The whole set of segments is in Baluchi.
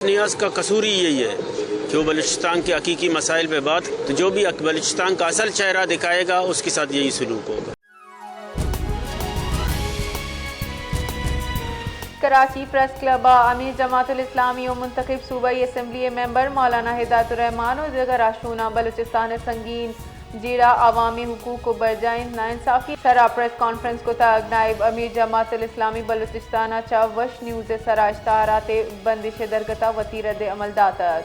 نیاز کا قصور ہی یہی ہے کہ وہ بلوچستان کے حقیقی مسائل پہ بات، تو جو بھی بلوچستان کا اصل چہرہ دکھائے گا، اس کے ساتھ یہی سلوک ہوگا۔ کراچی پریس کلب ءَ امیر جماعت الاسلامی و منتخب صوبائی اسمبلی ءِ ممبر مولانا ہدایت الرحمان و دگہ راہشوناں بلوچستان ءِ سنگین جیڑہ عوامی حقوق و برجاہیں ناانصافی ءِ سرا پریس کانفرنس کتگ۔ نائب امیر جماعت الاسلامی بلوچستان ءَ چہ وش نیوز ءِ سرا اشتہارات ءِ بندش ءِ درگت ءَ وتی رد عمل داتگ۔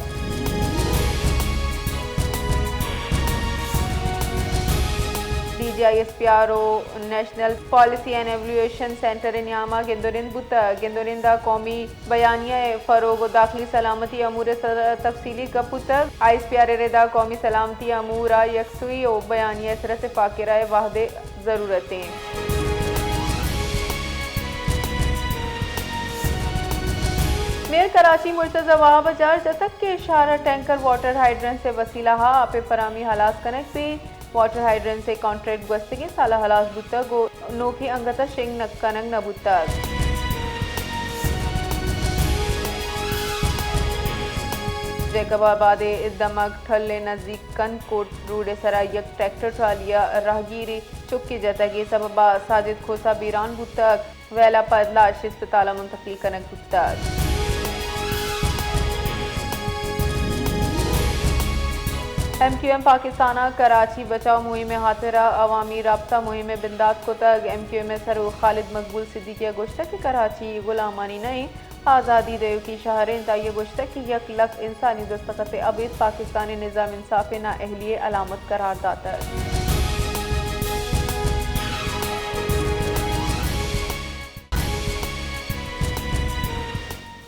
D G I S P R O national policy and evaluation centre ءِ نیام ءَ گند و نند بوتگ۔ گند و نند ءَ قومی بیانیہ ءِ فروغ و داخلی سلامتی امور ءِ سر ءَ تفصیلی گپ بوتگ۔ آئی ایس پی آر ءِ ردا قومی سلامتی امور ءَ یکسوئی و بیانیہ ءِ سر ءَ تفاق ءِ رائے واہد ءِ ضرورت انت۔ میئر کراچی مرتضی وہاب ءَ جار جتگ کہ شہر ءَ ٹینکر واٹر ہائیڈرنٹس ءِ وسیلہ ءَ آپ ءِ فراہمی ہلاس کنگ بیت۔ واٹر ہائیڈرنٹس ءِ کانٹریکٹ گوستگیں سال ءَ ہلاس بوتگ و نوکیں انگت ءَ شنگ نہ، کنگ نہ بوتگ۔ جیکب آباد ءِ دمگ ٹھل ءِ نزیک کنکوٹ روڈ ءِ سرا یک ٹریکٹر ٹرالی ءَ راہگیرے چکے جتگ ءِ سبب ءَ ساجد کھوسہ بیران بوتگ۔ ویل ءَ پد لاش اسپتال ءَ منتقل کنگ بوتگ۔ ایم کیو ایم پاکستان ءَ کراچی بچاؤ مہم ءِ ہاترا عوامی رابطہ مہم ءِ بندات کتگ۔ ایم کیو ایم ءِ سروک خالد مقبول صدیقی ءَ گوشتگ کہ کراچی غلامانی نہ انت، آزادی دئیوکیں شہر انت۔ آئی ءَ گوشتگ کہ یک لک انسانی دستخط ءَ ابید پاکستان ءِ نظام انصاف ءِ نااہلی ءِ علامت قرار داتگ۔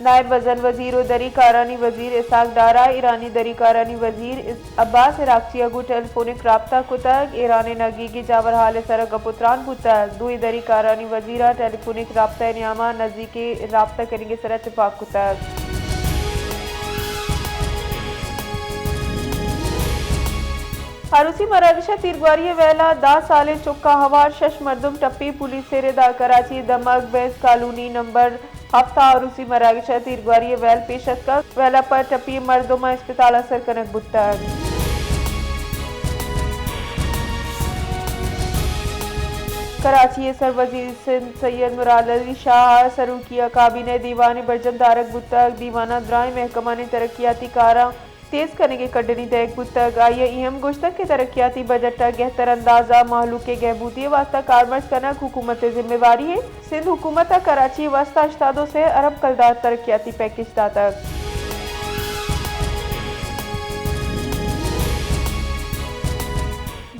نائب مزن وزیر و دری کارانی وزیر اسحاق ڈار ءَ ایرانی دری کارانی وزیر اس-، عباس عراقچی ءَ گوں ٹیلی فونک رابطہ کتگ۔ ایران ءِ نگیگی جاور حال ءِ سرا گپ و تران بوتگ۔ دوئیں دری کارانی وزیراں ٹیلی فونک رابطہ ءِ نیام ءَ نزیکیں رابطہ کنگ ءِ سرا اتفاق کتگ۔ عروسی مراگش ءَ تیرگواری ءِ ویل ءَ دہ سالیں چک ءَ ہوار شش مردم ٹپی۔ پولیس ءِ ردا کراچی ءِ دمگ بینس کالونی نمبر ہپت ءَ عروسی مراگش ءَ تیرگواری ءِ ویل پیش اتکگ۔ ویل ءَ پد ٹپی مردماں اسپتال ءَ سر کنگ بوتگ۔ کراچی ءِ سروزیر سندھ سید مراد علی شاہ ءِ سروکی ءَ کابینہ ءِ دیوانے برجم دارگ بوتگ۔ دیوان ءَ درائیں محکمانی ترقیاتی کاراں تیز کنگ ءِ کڈنی دئیگ بوتگ۔ آئی ءَ اے ہم گوشتگ کہ ترقیاتی بجٹ ءَ گہتر انداز ءَ مہلوک ءِ گہبودی ءِ واستہ کارمرز کنگ حکومت ءِ ذمہ واری انت۔ سندھ حکومت ءَ کراچی ءِ واستہ ہشتاد و سے ارب کلدار ترقیاتی پیکج داتگ۔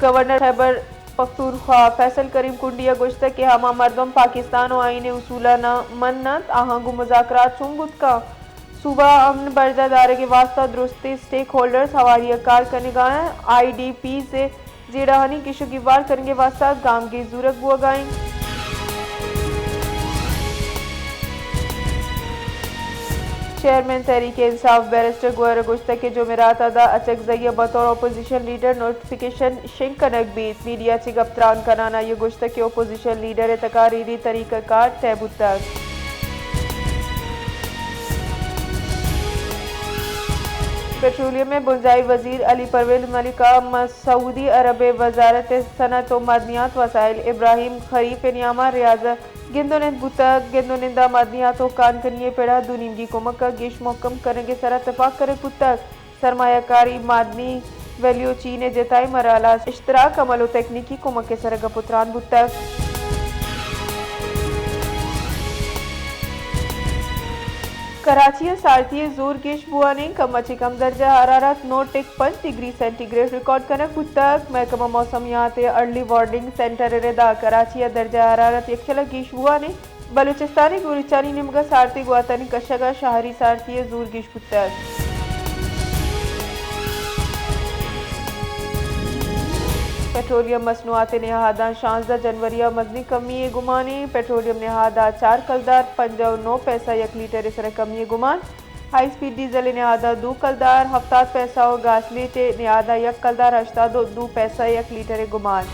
گورنر خیبر پختونخوا فیصل کریم کنڈی ءَ گوشتگ کہ ہما مردم پاکستان و آئین ءِ اصولاں نہ مننت، آہاں گوں مذاکرات چون بوت کنت؟ صوبہ ءَ امن برجاہ دارگ ءِ واستہ درستیں اسٹیک ہولڈرز ہواری ءَ کار کنگ ءَ انت۔ آئی ڈی پیز ءِ جیڑہانی گیش و گیوار کنگ ءِ واستہ گامگیج زورگ بوگ ءَ انت۔ چیئرمین تحریک انصاف بیرسٹر گوہر ءَ گوشتگ کہ جمعرات ءَ داں اچکزئی ءَ بطور اپوزیشن لیڈر نوٹیفکیشن شنگ کنگ بیت۔ میڈیا ءَ چہ گپ تران کنان ءَ آئی ءَ گوشتگ کہ اپوزیشن لیڈر ءِ تقاریر ءِ طریقہ کار طے بوتگ۔ پٹرولیم ءِ بنجاہی وزیر علی پرویز ملک ءَ سعودی عرب ءِ وزارت صنعت و معدنیات وسائل ابراہیم خریف ءِ نیام ءَ ریاض ءَ گند و نند بوتگ۔ گند و نند ءَ معدنیات و کانکنی ءِ پڑ ءَ دو نیمگی کمک ءَ گیش مھکم کنگ ءِ سرا تپاک کنگ بوتگ۔ سرمایہ کاری، معدنی ویلیو چین ءِ جتائیں مراحل ءَ اشتراک، عمل و تکنیکی کمک ءِ سرا گپ و تران بوتگ۔ کراچی ءَ سارتی ءِ زور گیش بوان ءَ کم ءَ چہ کم درجہ حرارت نو ٹک پنچ ڈگری سینٹی گریڈ ریکارڈ کنگ بوتگ۔ محکمہ موسمیات ءِ ارلی وارننگ سینٹر ءِ ردا کراچی ءَ درجہ حرارت یکشل ءَ گیش بوان ءَ بلوچستان ءِ گوریچانی نیمگ ءَ سارتی گواتانی کشگ ءَ شہری سارتی ءِ زور گیش بوتگ۔ پٹرولیم مصنوعات ءِ نہاداں شانزدہ جنوری ءَ مزنیں کمی ءِ گمان ءَ۔ پٹرولیم نہاد ءَ چار کلدار پنجاہ و نو پیسہ یک لیٹر ءِ سر ءَ کمی ءِ گمان۔ ہائی اسپیڈ ڈیزل ءِ نہاد ءَ دو کلدار ہفتاد پیسہ و گاسلیٹ ءِ نہاد ءَ یک کلدار ہشتاد و دو پیسہ یک لیٹر ءِ گمان۔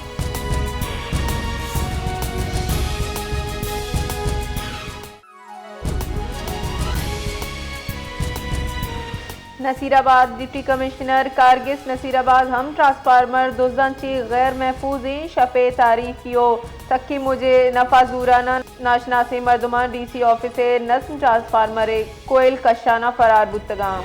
نصیر آباد، ڈپٹی کمشنر کارگس نصیر آباد ہم ٹرانسفارمر دزاں چہ غیر محفوظ ایں، شپ ءِ تاریکی ءُ سکیں موج ءِ نفا زوران ءَ ناشناسیں مردماں ڈی سی آفس ءِ نزم ٹرانسفارمر ءِ کوئل کشان ءَ فرار بوتگاں۔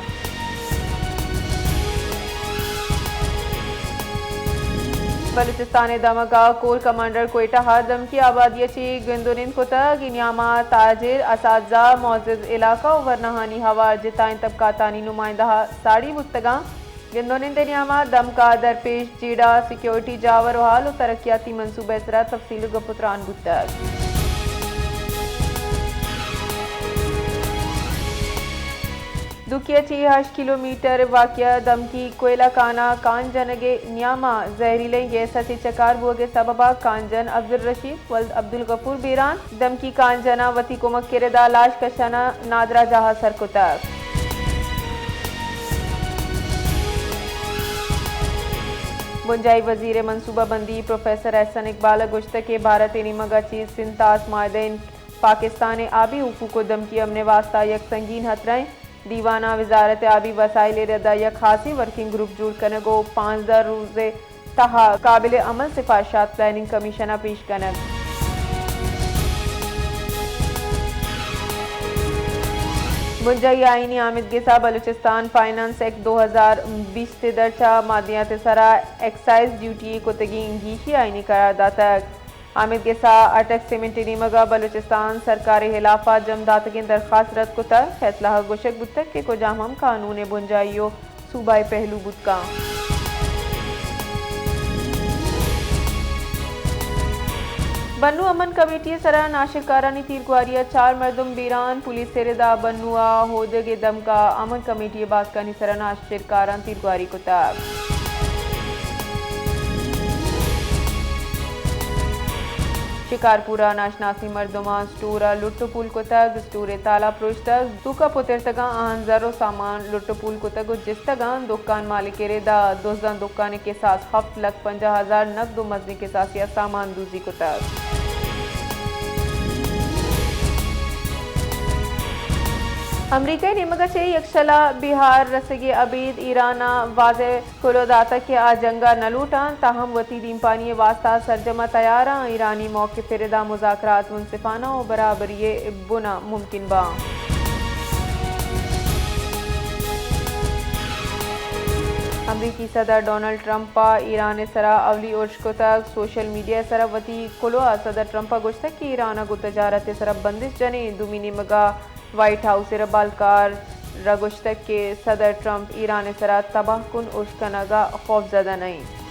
بلوچستان ءِ دمگ ءَ کور کمانڈر کوئٹہ ءَ دمکی آبادی ءَ چہ گند ءُ نند کتگ۔ اے نیام ءَ تاجر، اساتذہ، معزز علاقہ ءُ ورناہانی ہوار جتائیں طبقاتانی نمائندہ ساڑی بوتگاں۔ گند ءُ نند ءِ نیام ءَ دمک ءَ درپیش جیڑہ، سیکورٹی، جاور ءُ ہال ءُ ترقیاتی منصوبہ ءِ سرا تفصیل ءُ گپ ءُ تران بوتگ۔ دوکی ءَ چہ ہشت کلومیٹر واقع دمکی کوئلہ کان ءَ کان جنگ ءِ نیام ءَ زہریلیں گیس ءَ چہ چکار بوگ ءِ سبب ءَ کان جن عبدالرشید ولد عبدالغفور بیران۔ دمکی کان جن ءَ وتی کمک کرد ءَ لاش کشان ءَ نادراہ جاہ ءَ سر کتگ۔ بنجاہی وزیر ءِ منصوبہ بندی پروفیسر احسن اقبال ءَ گوشتگ کہ بھارت ءِ نیمگ ءَ چہ سنتاس معاہدہ ءِ پاکستان ءِ آبی حقوق ءُ دمکی امن ءِ واستہ یک سنگین ہترہ ایں۔ دیوان ءَ وزارت آبی وسائل ءِ رد ءَ یک خاصیں ورکنگ گروپ جوڑ کنگ ءُ پانزدہ روز ءِ تہا قابل عمل سفارشات پلاننگ کمیشن ءَ پیش کنگ۔ بنجاہی آئینی آمدگس ءَ بلوچستان فائنانس ایکٹ دو ہزار بیست ءِ درچ ءَ مادیات ءِ سرا ایکسائز ڈیوٹی ءِ کتگیں گیشی آئینی قرار داتگ۔ آمدگس ءَ اٹک سیمنٹ ءِ نیمگ ءَ بلوچستان سرکار ءِ ہلاف ءَ جم داتگیں درخواست رد کتگ۔ فیصلہ ءَ گوشگ بوتگ کہ کجام ہم قانون ءِ بنجاہی ءُ صوبائی پہلو بوت کنت۔ بنو امن کمیٹی ءِ سرا ناشرکارانی تیرگواری ءَ چار مردم بیران، پولیس ءِ رد ءَ بنو ءَ ہودگ ءِ دمک ءَ امن کمیٹی ءِ باسکانی سرا ناشرکاراں تیرگواری کتگ۔ شکارپور ءَ ناشناسیں مردماں سٹور ءَ لٹ ءُ پول کتگ، سٹور ءِ تالا پروشتگ، توک ءَ پترتگاں، آہاں زر ءُ سامان لٹ ءُ پول کتگ ءُ جستگاں۔ دکان مالک ءِ رد ءَ دزاں دکان ءِ کساس ہفت لکھ پنجاہ ہزار نقد ءُ مزنیں کساسے ءَ سامان دوزی کتگ۔ امریکہ ءِ نیمگ ءَ چہ یکشل ءَ بیہار رسگ ءِ ابید ایران ءَ واضح کلوہ داتگ کہ آ جنگ ءَ نہ لوٹاں، تاہم وتی دیمپانی ءِ واستہ سرجم ءَ تیار آں۔ ایرانی موقف ءِ رد ءَ مذاکرات منصفانہ ءُ برابری ءِ بن ءَ ممکن باں۔ امریکی صدر ڈونلڈ ٹرمپ ءَ ایران ءِ سرا اولی ارش کتگ۔ سوشل میڈیا ءِ سرا وتی کلوہ ءَ صدر ٹرمپ ءَ گوشتگ کہ ایران ءَ گوں تجارت ءِ سرا بندش جنیں۔ دومی نیمگ ءَ وائٹ ہاؤس ءِ ربالکار ءَ گوشتگ کہ صدر ٹرمپ ایران ءِ سرا تباہ کن ارش کنگ ءَ خوفزدہ نہ انت۔